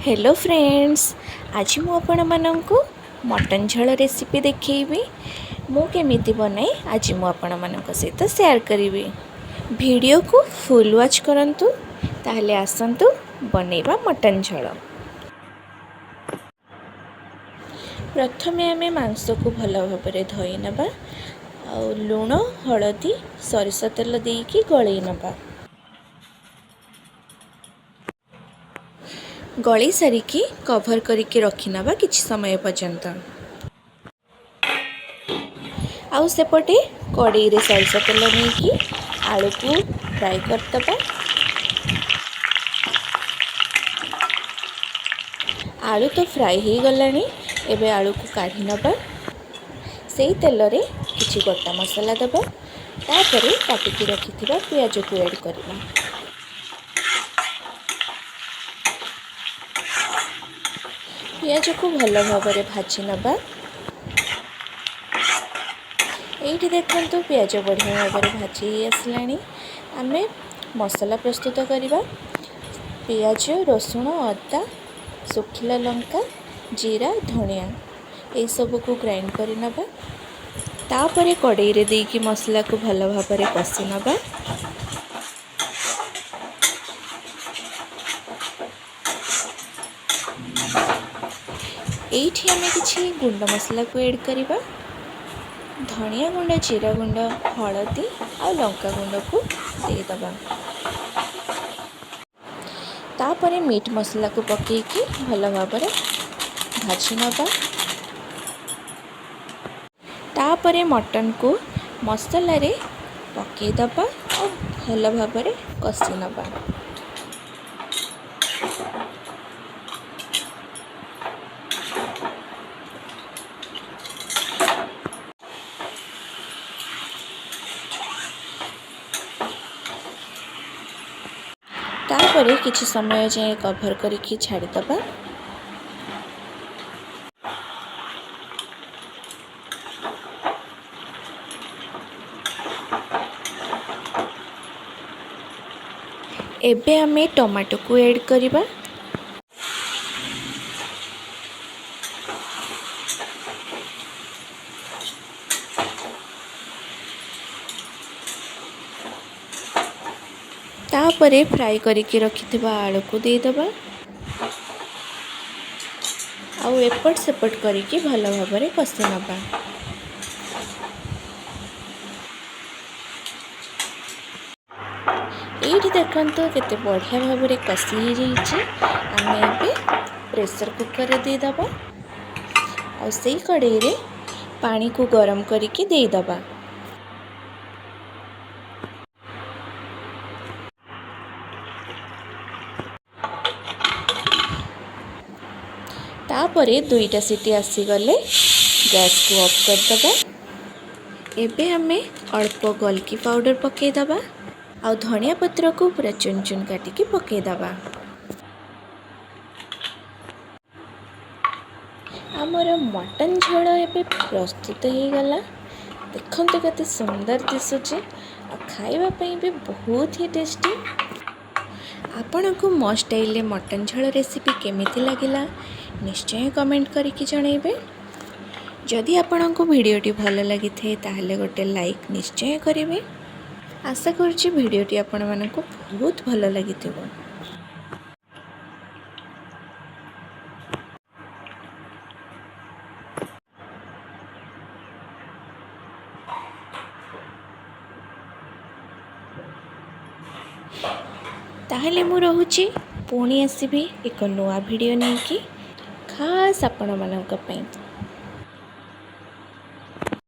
Hello friends, ଆଜି ମୁଁ ଆପଣମାନଙ୍କୁ ମଟନ୍ ଝୋଳ ରେସିପି ଦେଖେଇବି। ମୁଁ କେମିତି ବନାଏ, ଆଜି ମୁଁ ଆପଣମାନଙ୍କ ସହିତ ସେୟାର କରିବି। ଭିଡ଼ିଓକୁ ଫୁଲ୍ ୱାଚ୍ କରନ୍ତୁ। ତାହେଲେ ଆସନ୍ତୁ ବନେଇବା ମଟନ୍ ଝୋଳ। ପ୍ରଥମେ ଆମେ ମାଂସକୁ ଭଲ ଭାବରେ ଧୋଇ ନେବା ଆଉ ଲୁଣ, ହଳଦୀ, ସୋରିଷ ତେଲ ଦେଇକି ଗଳେଇ ନେବା। ଗଳେଇ ସାରିକି କଭର୍ କରିକି ରଖିନେବା କିଛି ସମୟ ପର୍ଯ୍ୟନ୍ତ। ଆଉ ସେପଟେ କଡ଼େଇରେ ସୋରିଷ ତେଲ ନେଇକି ଆଳୁକୁ ଫ୍ରାଏ କରିଦେବା। ଆଳୁ ତ ଫ୍ରାଏ ହେଇଗଲାଣି, ଏବେ ଆଳୁକୁ କାଢ଼ି ନେବା। ସେଇ ତେଲରେ କିଛି ଗୋଟା ମସଲା ଦେବା, ତାପରେ କାଟିକି ରଖିଥିବା ପିଆଜକୁ ଆଡ଼୍ କରିବା। ପିଆଜକୁ ଭଲ ଭାବରେ ଭାଜି ନେବା। ଏଇଠି ଦେଖନ୍ତୁ, ପିଆଜ ବଢ଼ିଆ ଭାବରେ ଭାଜି ହେଇ ଆସିଲାଣି। ଆମେ ମସଲା ପ୍ରସ୍ତୁତ କରିବା। ପିଆଜ, ରସୁଣ, ଅଦା, ଶୁଖିଲା ଲଙ୍କା, ଜିରା, ଧଣିଆ ଏଇସବୁକୁ ଗ୍ରାଇଣ୍ଡ କରି ନେବା। ତାପରେ କଡ଼େଇରେ ଦେଇକି ମସଲାକୁ ଭଲ ଭାବରେ କଷି ନେବା। ଏଇଠି ଆମେ କିଛି ଗୁଣ୍ଡ ମସଲାକୁ ଏଡ଼୍ କରିବା। ଧନିଆ ଗୁଣ୍ଡ, ଜିରା ଗୁଣ୍ଡ, ହଳଦୀ ଆଉ ଲଙ୍କା ଗୁଣ୍ଡକୁ ଦେଇଦେବା। ତାପରେ ମିଟ୍ ମସଲାକୁ ପକାଇକି ଭଲ ଭାବରେ ଭାଜି ନେବା। ତାପରେ ମଟନକୁ ମସଲାରେ ପକାଇଦେବା ଆଉ ଭଲ ଭାବରେ କଷି ନେବା। ତାପରେ କିଛି ସମୟ ଯାଏଁ କଭର୍ କରିକି ଛାଡ଼ିଦେବା। ଏବେ ଆମେ ଟମାଟୋକୁ ଏଡ଼୍ କରିବା। ତାପରେ ଫ୍ରାଏ କରିକି ରଖିଥିବା ଆଳୁକୁ ଦେଇଦେବା ଆଉ ଏପଟ ସେପଟ କରିକି ଭଲ ଭାବରେ କଷି ନେବା। ଏଇଠି ଦେଖନ୍ତୁ, କେତେ ବଢ଼ିଆ ଭାବରେ କଷି ହେଇଯାଇଛି। ଆମେ ଏବେ ପ୍ରେସର୍ କୁକର୍ରେ ଦେଇଦେବା ଆଉ ସେଇ କଡ଼େଇରେ ପାଣିକୁ ଗରମ କରିକି ଦେଇଦେବା। ତାପରେ ଦୁଇଟା ସିଟି ଆସିଗଲେ ଗ୍ୟାସ୍କୁ ଅଫ୍ କରିଦେବା। ଏବେ ଆମେ ଅଳ୍ପ ଗଲକି ପାଉଡ଼ର ପକାଇଦେବା ଆଉ ଧନିଆ ପତ୍ରକୁ ପୁରା ଚୁନ ଚୁନ କାଟିକି ପକାଇଦେବା। ଆମର ମଟନ୍ ଝୋଳ ଏବେ ପ୍ରସ୍ତୁତ ହେଇଗଲା। ଦେଖନ୍ତୁ, କେତେ ସୁନ୍ଦର ଦିଶୁଛି ଆଉ ଖାଇବା ପାଇଁ ବି ବହୁତ ହି ଟେଷ୍ଟି। ଆପଣଙ୍କୁ ମୋ ଷ୍ଟାଇଲରେ ମଟନ୍ ଝୋଳ ରେସିପି କେମିତି ଲାଗିଲା, ନିଶ୍ଚୟ କମେଣ୍ଟ କରିକି ଜଣାଇବେ। ଯଦି ଆପଣଙ୍କୁ ଭିଡ଼ିଓଟି ଭଲ ଲାଗିଥାଏ, ତାହେଲେ ଗୋଟେ ଲାଇକ୍ ନିଶ୍ଚୟ କରିବେ। ଆଶା କରୁଛି ଭିଡ଼ିଓଟି ଆପଣମାନଙ୍କୁ ବହୁତ ଭଲ ଲାଗିଥିବ। ତାହେଲେ ମୁଁ ରହୁଛି। ପୁଣି ଆସିବି ଏକ ନୂଆ ଭିଡ଼ିଓ ନେଇକି ଖାସ୍ ଆପଣମାନଙ୍କ ପାଇଁ।